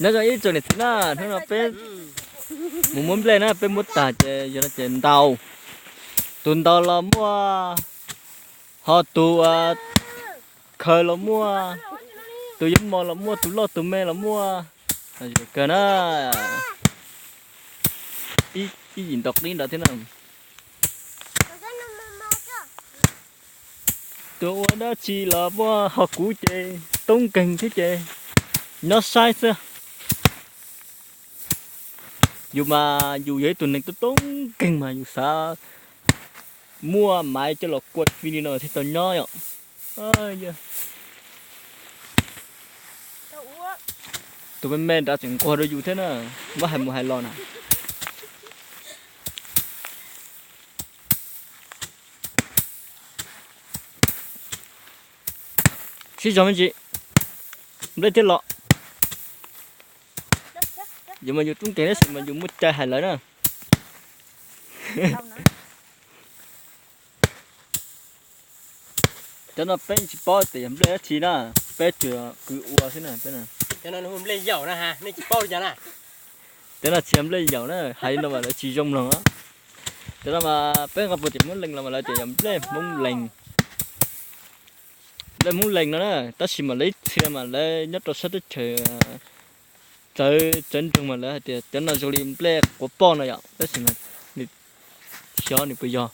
Nyob zoo ib tsoom niam txiv na, hnub no peb mus muab nplej na, peb muab tag ces yog no ces ntaus. Tus ntaus los muaj, ho tus khaws los muaj, tus yuav mos los muaj, tus loj tus me los muaj. Kawg na, ib yim ntaus qib nrad thiab na. Tus ua dab tsi los muaj, ho kuv ces toob nkeeg thiab ces nyob saib xwb. Yus mas yus yog ib tug neeg toob toob nkeeg mas yus xav muaj maiv coj los kua fij li no thiaj tau nyob yom. Tus me me nrad tseem nquag rau yus thiab na, muab hais mus hais los na. Sib zog me ntsis, nplej thiaj los. Yus mas yus toob nkeeg tab sis mas yus muaj cai hais lawv na. Cov no peb tsis paub tias yog nplej dab tsi na, peb tsuas kwv ua xwb na. Cov no tsis yog nplej yaum na, hais li no mas lawv tsis zoo mloog. Cov no mas peb nqa puas tias Hmoob Lees los mas lawv tias yog nplej Hmoob Lees. Nplej Hmoob Lees no na, tab sis mas lawv ib txhia mas lawv nyob rau sab teb chaws txawv txawv nroog mas lawv hais tias cov no zoo li nplej quav poj no yom, tab sis mas nws xyov nws puas yog.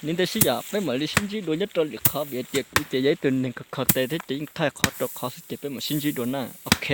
Li ntawd xwb yom, peb mam li sib ntsib dua nyob rau lwm qhov vim tias kuv ces yog ib tug neeg kho kho tes thiab ces yeej thaij qhov rau qhov xwb ces peb mam sib ntsib dua na, ok.